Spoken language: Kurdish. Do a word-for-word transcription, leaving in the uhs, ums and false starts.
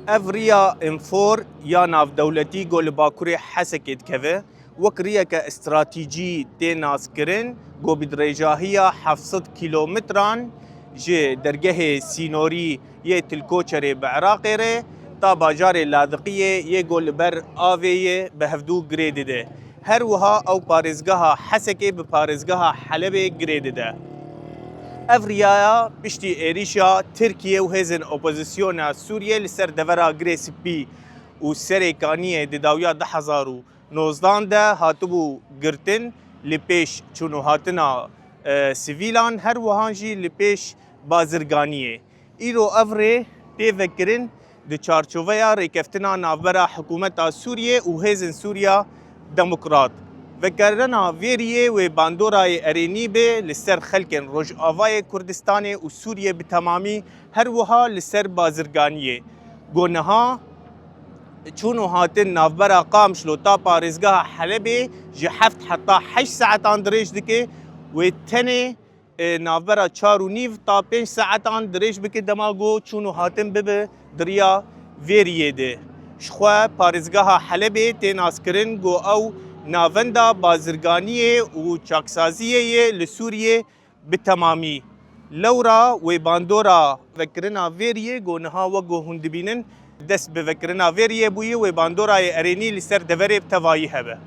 Ev riya M4 ya navdewletî ku li Bakurê Hesekê dikeve, wek riyeke stratejî tê naskirin, ku bi dirêjahiya heft sed kîlometran ji dergehê sînorî yê Tilkoçerê bi Iraqê re ta bajarê Ladiqiyê yê ku li ber avê ye bi hevdû girê dide. Her wiha ew parêzgeha Hesekê bi parêzgeha Helebê girê dide. Ev riyaya piştî êrîşa Tirkiye û hêzên opozisyona Sûriyê li ser devera Girê Spî û Serê Kaniyê di dawiya du hezar û nozdan de hatibû girtin, li pêş çûn û hatina, e, sivîlan, her wiha jî li pêş bazirganiyê. Îro ev rê tê vekirin di çarçoveya rêkeftina navbera hikûmeta Sûriyê û Hêzên Sûriya Demokrat. Vekirina vê riyê wê bandorayê erênî be li ser xelkên Rojavayê Kurdistanê û Sûriyê bi temamî, her wiha li ser bazirganiyê. Ku niha çûn û hatin navbera Qamişlo ta parêzgeha Helebê ji heft heta heşt saetan dirêj dike, wê tenê, e, navbera çar û nîv ta pênc saetan dirêj bike, dema ku çûn û hatin bibe di riya vê riyê de. Ji xwe parêzgeha Helebê tê naskirin ku ew navenda bazirganiyê û çaksaziyê ye li Sûriyê bi temamî. Lewra wê bandora vekirina vê riyê ku niha wek ku hûn dibînin, dest bi vekirina vê riyê bûye, wê bandorayê erênî li ser deverê bi tevayî hebe.